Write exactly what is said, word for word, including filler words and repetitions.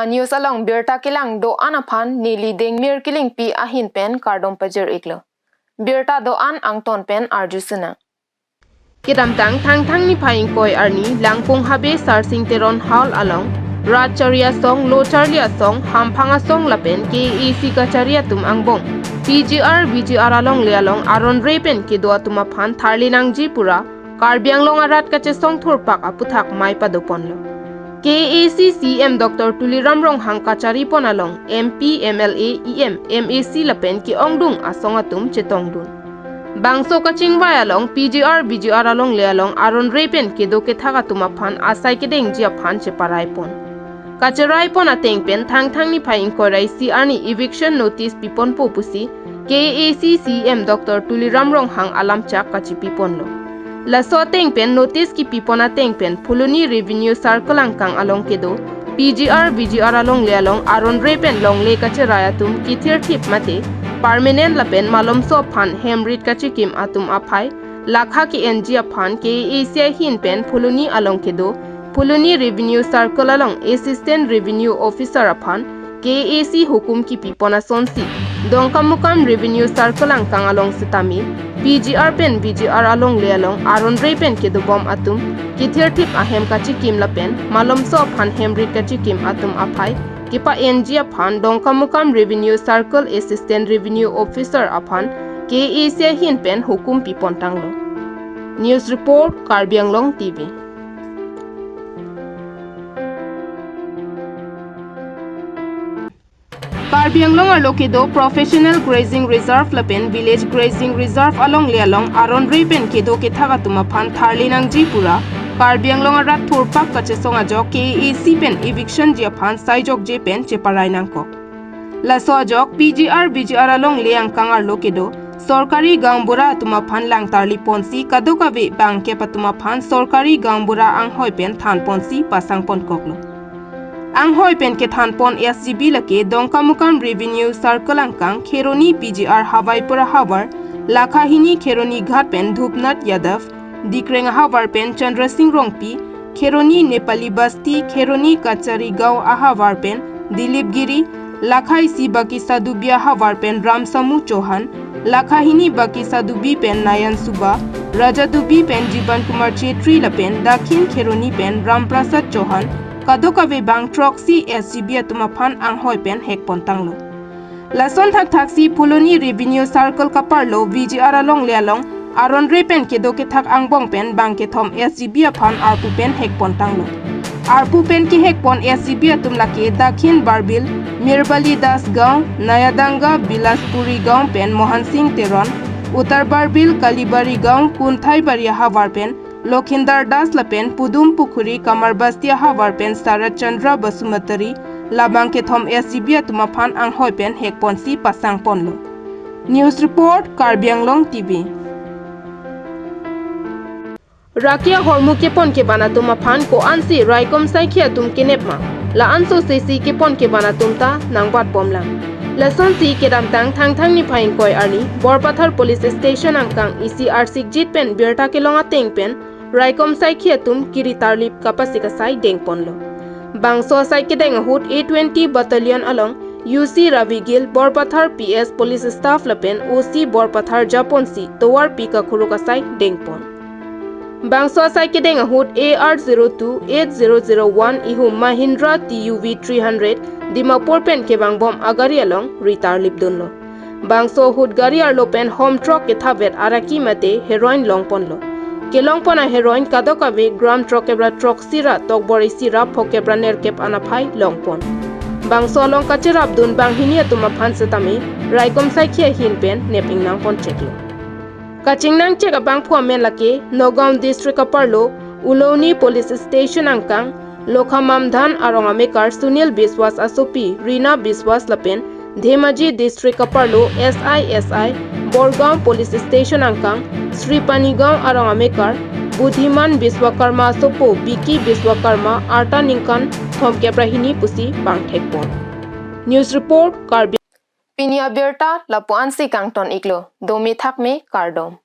News along birta kelang do-an aphan neli Dengmir Killingpi ahin pen kardom pajir-iklo. Birta do-an angton pen arju sinang. Kedamtang Thangthang niphai ingkoi arni Langpung Habe Sarsing Teron Hall along rat charli asong, lo charli asong, hamphang asong lapen K A A C kachari atum angbong P G R V G R alongle along aron re pen kedo atum aphan tharli nangji pura Karbi Anglong arat kachesong thurpak aputhak mei padoponlo. K A A C C E M Doctor Tuliram Ronghang kacharipon along M P, M L A, E M, M A C lapen ke-ongdung asong atum chetongdun. Bangso kachingvai along P G R V G R alongle along aron re pen kedo kethak atum aphan asai kedengji aphan cheparaipon. Kacheraipon ateng pen Thangthang niphai ingkoi ra isi arni eviction notice piponpo pusi K A A C C E M Doctor Tuliram Ronghang alamchak kachipiponlo. Laso ateng pen notice kipipon ateng pen Phuloni Revenue Circle angkang along kedo P G R V G R alongle along aron re pen longle kacherai atum kithirthip mate permanent lapen malomso aphan hem rit kachikim atum aphai lakha ke-enji aphan K A A C ahin pen Phuloni along kedo Phuloni Revenue Circle along Assistant Revenue Officer aphan K A A C hukum kipipon asonsi Dongkamukam Revenue Circle angkang along sitame P G R pen V G R alongle along aron re pen kedobom atum kithirthip ahem kachikim lapen malomso aphan hem rit kachikim atum aphai kepa-enji aphan Dongkamukam Revenue Circle Assistant Revenue Officer aphan K A A C ahin pen hukum pipontanglo. News report, Karbi Anglong T V. Karbi Anglong arlo kedo Professional Grazing Reserve lapen Village Grazing Reserve alongle along aron re pen kedo kethak atum aphan tharli nangji pura Karbi Anglong arat thurpak kachesong ajok K A A C pen eviction ji aphan saijokje pen cheparai nangkok. Laso ajok P G R V G R alongle angkang arlo kedo sorkari gaonbura atum aphan langtarliponsi kadokave bangkep atum aphan sorkari gaonbura anghoi pen thanponsi pasangponkoklo. Anghoi pen kethanpon S G B lake Dongkamukam Revenue Circle angkang Kheroni P G R Hawaipur ahavar lakha hini Kheroni Ghat pen Dhupnath Yadav, Dikreng ahavar pen Chandra Singh Rongpi, Kheroni Nepali Basti, Kheroni Kachari Gaon ahavar pen Dilip Giri, lakha isi Bakisadubi ahavar pen Ramsamu Chauhan, lakha hini Bakisadubi pen Nayan Suba, Rajadubi pen Jiban Kumar Chetri lapen Dakhin Kheroni pen Ramprasad Chauhan, kadokave bang throksi S G B atum aphan anghoi pen hekpontanglo. Lason thakthaksi Phuloni Revenue Circle kaparlo V G R alongle along aron re pen kedo kethak angbong pen bang kethom S G B aphan arpu pen hekpontanglo. Arpu pen kehekpon S G B atum lake Dakhin Barbil, Mirbali Das Gaon, Nayadanga, Bilaspuri Gaon pen Mohan Singh Teron, Uttar Barbil, Kalibari Gaon, Kunthaibari ahavar pen Lokhindar Das lapen Pudum Pukhuri Kamarbasti ahavar pen Sarat Chandra Basumatary, labang kethom S G B atum aphan anghoi pen hekponsi pasangponlo. News report, Karbi Anglong T V. Raki ahormu kepon keban atum aphan ko-ansi raikom saikhi atum kenep ma? La-an sosesi kepon keban atum ta nangbatbomlang. Lasonsi kedamtang Thangthang niphai ingkoi arni Borpathar Police Station angkang isi arsikjit pen birta kelong ateng pen raikom saikhi atum kiri tarlip kapasik asai dengponlo. Bangso asai kedeng ahut A twenty Battalion along U C Ravi Gill, Borpathar P S police staff lapen O C Borpathar japonsi tovarpi kakhuruk asai dengpon. Bangso asai kedeng ahut A R zero two eight zero zero one ihum Mahindra T U V three hundred Dimapur pen kevangbom agari along ri tarlipdunlo. Bangso ahut gari arlo pen hom throk kethavet araki mate heroin longponlo. Kelongpon aheroin kadokave gram throk kep ra throksi ra tokbor isi ra phok kep ra nerkep anaphai longpon. Bangso along kacherapdun banghini atum aphan setame raikom saikhi ahin pen nep ingnangponcheklo. Kachingnangchek abangphu amen lake Nagaon District aparlo Uloni Police Station angkang Lokhamamdhan arong amekar Sunil Biswas asopi Rina Biswas lapen Dhemaji District aparlo S I S I Borgaon Police Station angkang Sri Panigaon arong amekar Budhiman Biswakarma asopo Biki Biswakarma arta ningkan thomkep ra hini pusi pangthekpon. News report, Karbi. Pini abirta lapu-ansi kangton-iklo. Dome thakme, kardom.